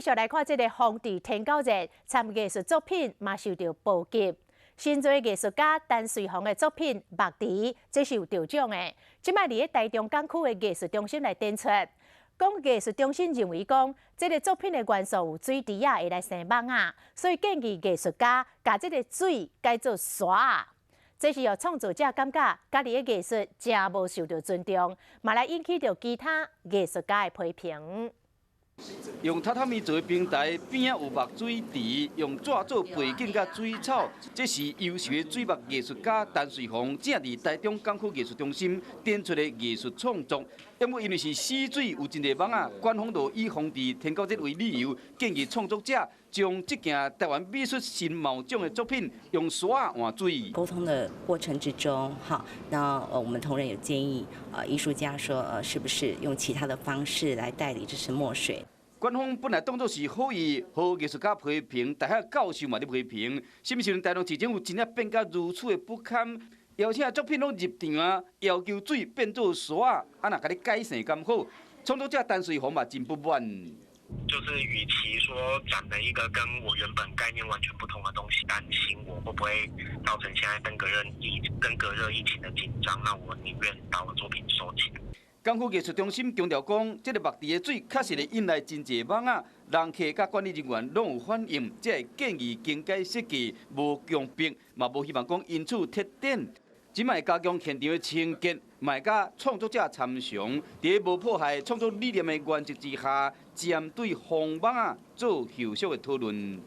續來看這个防治天狗熱，參藝術作品嘛受著波及。新銳藝術家陳瑞宏的作品《墨池》，這是有得獎的。這擺佇咧台中港區的藝術中心來展出。講藝術中心認為講，這个作品的元素有水池仔會來生蠓仔，所以建議藝術家共這个水改做沙仔。這是予創作者感覺家己的藝術誠無受著尊重，嘛來引起著其他藝術家的批評。用榻榻米做平台，邊仔有墨水池，用紙做背景佮水草，這是優秀的水墨藝術家陳瑞宏正佇台中港區藝術中心展出的藝術創作。不過因為是死水，有真濟蠓仔，館方就以防治天狗熱為理由，建議創作者將這件台灣美術新貌獎的作品用沙換水。溝通的過程之中，哈，那我們同仁有建議，藝術家說，是不是用其他的方式來代理這是墨水？館方本來當作是好意，予藝術家批評，大學教授嘛咧批評，啥物時陣台中市政府真正變甲如此的不堪，邀請作品攏入場啊，要求水變做沙，啊若共你改姓敢好？創作者陳瑞宏嘛真不滿。就是與其說展了一個跟我原本概念完全不同的東西，擔心我會不會造成現在登革熱疫情的緊張，那我寧願把我作品收起來。港區藝術中心強調講，這个墨池的水確實會引來真濟蠓仔，人客佮管理人員攏有反映，才會建議更改設計，無強迫，嘛無希望講因此撤展。這擺加強現場的清潔，嘛會佮創作者參詳，佇無破壞創作理念的原則之下，針對防蠓仔做後續的討論。